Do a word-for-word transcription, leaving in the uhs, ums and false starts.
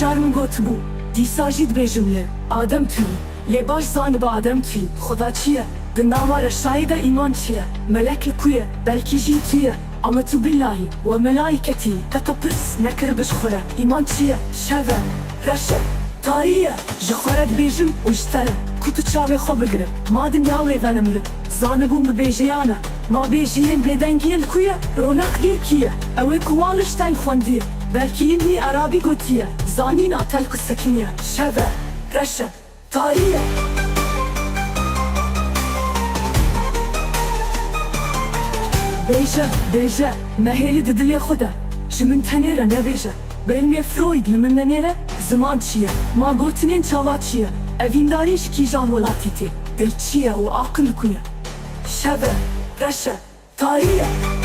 Car min gotibû, dîsa jî dibêjim lê Adem tu yî. Lê baş zanibe Adem tu yî. Xweda çi ye? Di nava reşayê de îman çi ye? Melek li ku ye? Belkî jî tu ye. Ama tu billahî we melaîketî te te pirs nekiribe ji xwe re. Îman çi ye? Şev e, reş e, tarî ye. Ji xwe re dibêjim û ji te re, ku tu çavê xwe bigire. Ma dinya wê venemre. Zanibûn bi bêjeyan e. Ma bêjiyên bêdengiyên ku ye? Roneq Gêrkî ye. Ew ê ku wan li ji te xwendiye. Belkî Îbnî Erabî gotiye, zanîna te li qisek nîye. Şev e, reş e, tarî ye. Bêje, bêje, nehêlî di dilê xwe de. Ji min tenê re nebêje. Bi ilmê Freud li min nenêre, ziman çi ye? Ma gotinên çawa çi ye? Evîndarî ji kîjan welatî tê? Dil çi ye û aqil li ku ye? Şev e, reş e, tarî ye.